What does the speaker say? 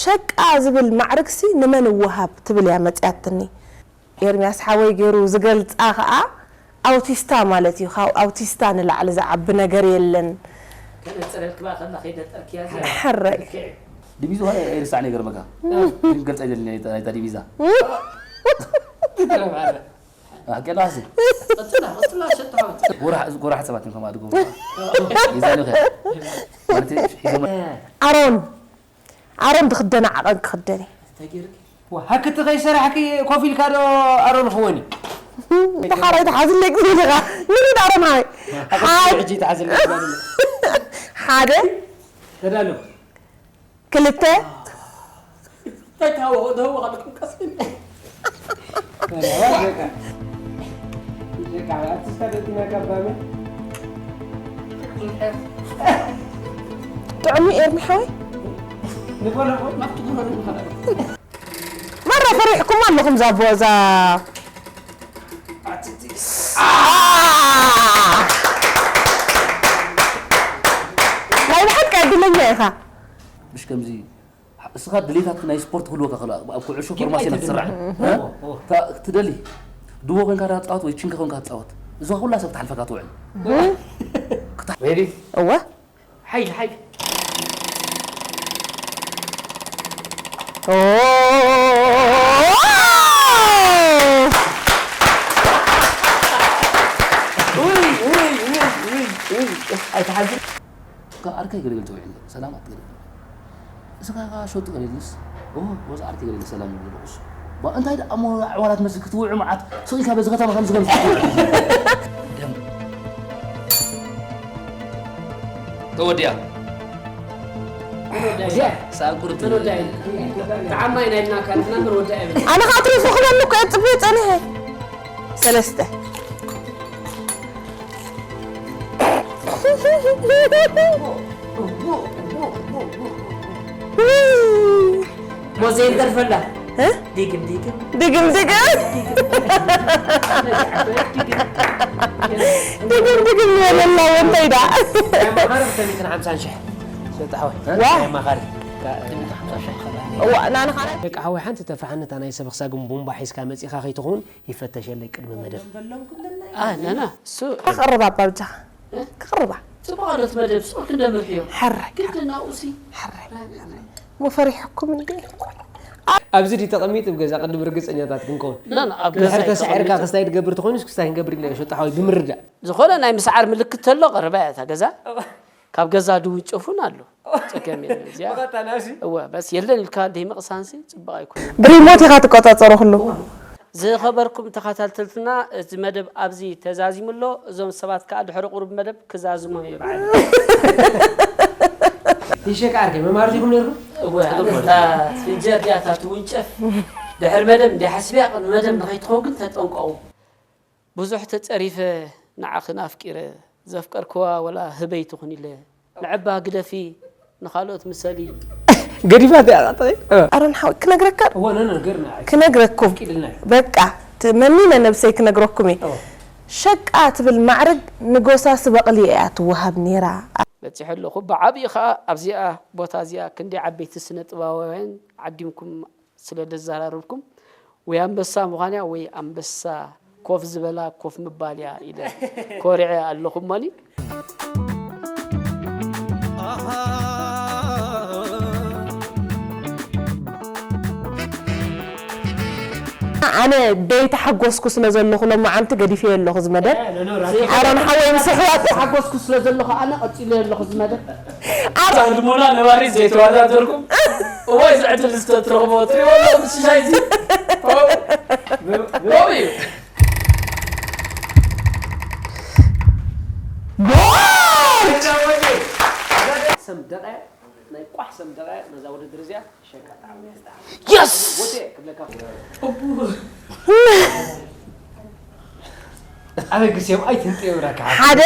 ሸቃ ዝብል ማዕርግሲ ንመን ይወሃብ ትብል እያ መጺኣትኒ። ኤርምያስ ሓወይ ገይሩ ዝገልጻ ኸኣ ኣውቲስታ ማለት እዩ። ካብ ኣውቲስታ ንላዕሊ ዝዓቢ ነገር የለን። ከነጽረልክባ ከላ ከይደጠርክያ እዚኣ። ሕራይ። ዲቪዛ ኾነ ኣይርሳዕን ይገርመካ። ግን ገልጻ ኣይደልን ናይታ፣ ናይታ ዲቪዛ። ኣቀላሲ። ቀጽላ፣ ቀጽላ፣ ሸጥሃው። ጎራሕ፣ ጎራሕ ሰባት እዮም ከማኣ ድጎ። ይዛሉ ከ። ማለት ሒዞም። ኣሮን፣ ኣሮን ዝኽደና ዓቐን ክኽደን እዩ። ተጌርኪ? ዋ፣ ሃክቲ ከይሰራሕኪ ኮፍ ኢልካ ዶ ኣሮን ክወኒ? እንተ ሓራይ ተሓዝለይ ክትብል ኢኻ። ንሪድ ኣሮን ሃይ። ሃክቲ ሓድ-፣ ሕጂ ተሓዝለይ ትባል። ሓደ። ተዳሎ። ክልተ። እንታይ ታወ-፣ ታወ-፣ ኣለኩም ቀስ ኢልኩም። ጥዑም እዩ ኤርሚ ሓወይ። ማራ ፈሪሕኩም ኣለኹም ዛቦ-፣ ዛ-፣ ናይ ብሓቂ ዕድለኛ ኢኻ። ምሽ ከምዚ እስኻ ድሌታት ናይ ስፖርት ክህልወካ ከሎ ኣብ ኩዕሾ ግን ፎርማሲዮን ኣይትድለ። ክትስራሕ፣ እ? ኦ፣ ኦ። ታ-፣ ክትደሊ ድዎ ኮንካ ዳ ትጻወት ወይ ችንካ ኮንካ ትጻወት፣ እዛ ኩላ ሰብ ትሓልፈካ ትውዕል። ሬዲ? እወ። ሓይሊ፣ ሓይሊ። ኦ! ውይ፣ ውይ፣ ውይ፣ ውይ፣ ውይ። ኣይትሓዝን። ከ-፣ ኣርከይ ገለ ገለ ተውዒል፣ ሰላም ኣትገለ። እስኻ ከኣ ሸጡ ገለ ኢልስ፣ ኦ፣ ወዛ ኣርከይ ገለ ሰላም ይብሉ ደቁስ። ባ፣ እንታይ ደኣ እሞ ኣዕዋላት መስል ክትውዑ መዓት፣ ስቕ ኢልካ በዚ ከተማ ከምዚ ከምዚ ክትውዑ። ደም። ተወዲኣ። ወዲኣ። ሳንቁርቲ። ወዲኣ። ተዓማይ ናይ ኢልና ካን ዝነብር ወዲኣ ይብል። ኣነ ከኣ ትሪፉ ክበሉ እኮ እየ ጽቡቕ ጸኒሐ። ሰለስተ። ሞዘ ይደርፈላ። እ? ዲግም፣ ዲግም። ዲግም፣ ዲግም። ዲግም፣ ዲግም ይበለላ፣ ወንተይ ደኣ። ናይ መኻሪ ክልተ ሚእትን ሓምሳን ሽሕ። ሸጣ ሓወይ። ዋ። ናይ መኻሪ። እዋ፣ ናና ኻና። ደቂ ሓወይ፣ ሓንቲ ተፋሓኒ፣ እታ ናይ ሰብ ክሳግም ቡምባ ሒዝካ መጺኻ ከይትኸውን፣ ይፈተሸለይ ቅድሚ መደብ። አ፣ ናና፣ እሱ ክቕርብ ኣባ ብጃኻ። እ? ክቕርባ። ጽቡቕ ኣሎ እቲ መደብ፣ ጽቡቕ ክንደምር ሕዮ። ሕራይ፣ ግን ናብኡሲ? ሕራይ፣ ሕራይ። እሞ ፈሪሕኩም እንዴ? ኣብዚ ድዩ ተቐሚጡ ኣብ ገዛ ቅድም ርግጸኛታት ክንከውን? ና፣ ና፣ ኣብ ገዛ ድሕር ተሳዒርካ ኣይተቐምጥን። ክስታይ ትገብር ተኾይኑስ ክስታይ ክንገብር ኢልና ሸጣ ሓወይ ብምርዳእ። ዝኾነ ናይ ምስዓር ምልክት ተሎ ቀረባ እያ እታ ገዛ። እዋ። ካብ ገዛ ድውንጨፉን ኣሎ። ጸገም የለን እዚኣ። መቐታ ናብሲ? እወ፣ በስ የለን ኢልካ ደይ ምቕሳንሲ ጽቡቕ ኣይኮነን። ብሪሞት ኢኻ ትቆጻጸሮ ኩሉ። እዋ። ዝኸበርኩም ተኸታተልትና፣ እዚ መደብ ኣብዚ ተዛዚሙ ኣሎ። እዞም ሰባት ከኣ ድሕሪ ቁሩብ መደብ ክዛዝሙ እዮም። ይሸቃ ኣርከይ፣ መማር ዲኹም ነይርኩም? እወ፣ እታ ፍንጀር ድያ እታ ትውንጨፍ? ድሕሪ መደብ እንድያ ሓስብያ፣ ቅድሚ መደብ ንኸይትኸውን ግን ተጠንቀቑ። ብዙሕ ተጸሪፈ ንዓኽን ኣፍቂረ፣ ዘፍቀርክዋ ወላ ህበይ ትኹን ኢለ፣ ንዕባ ግደፊ፣ ንኻልኦት ምሰሊ። ገዲፋ እያ፣ ኣጣይ። ኣሮን ሓወይ፣ ክነግረካ? እወ፣ ነ-፣ ነገርና። ክነግረኩም። ፍቂድልና። በቃ፣ ት-፣ መኒነ ነብሰይ ክነግረኩም እየ። እወ። ሸቃ ትብል ማዕርግ ንጎሳሲ በቕሊ እያ ትወሃብ ነይራ። በጺሐ ኣለኹ። ብዓቢኡ ኸኣ ኣብዚኣ ቦታ እዚኣ ክንደይ ዓበይቲ ስነ ጥበባውያን ዓዲምኩም ስለ ዘዘራረብኩም፣ ወይ ኣንበሳ ምዃንያ ወይ ኣንበሳ ኮፍ ዝበላ ኮፍ ምባልያ ኢለ ኮሪዐ ኣለኹ እሞኒ። ኣነ ደይተሓጎስኩ ስለ ዘለኹ ሎማዓንቲ ገዲፈዮ ኣለኹ እዚ መደብ። ኣሮን ሓወይ ምስ ኣሕዋቱ ተሓጎስኩ ስለ ዘለኹ ኣነ ቀጺለዮ ኣለኹ እዚ መደብ። ኣብ ኣድሞና ነባሪ ዘይተወዳደርኩም። እዋይ፣ እዚ ዕድል ዝተትረኽቦ ትሪኦ ኣለኹም፣ ሽሻይ እዚ። ኦ፣ ኦ እዩ። ሰም ደቃ፣ ናይ ቋሕ ሰም ደቃ፣ ነዛ ውድድር እዚኣ ሸቃ ጣዕሚ እያ። የስ! ወደ ክብለካ። ኣበግስዮም ኣይትንጥየው ራካ። ሓደ፣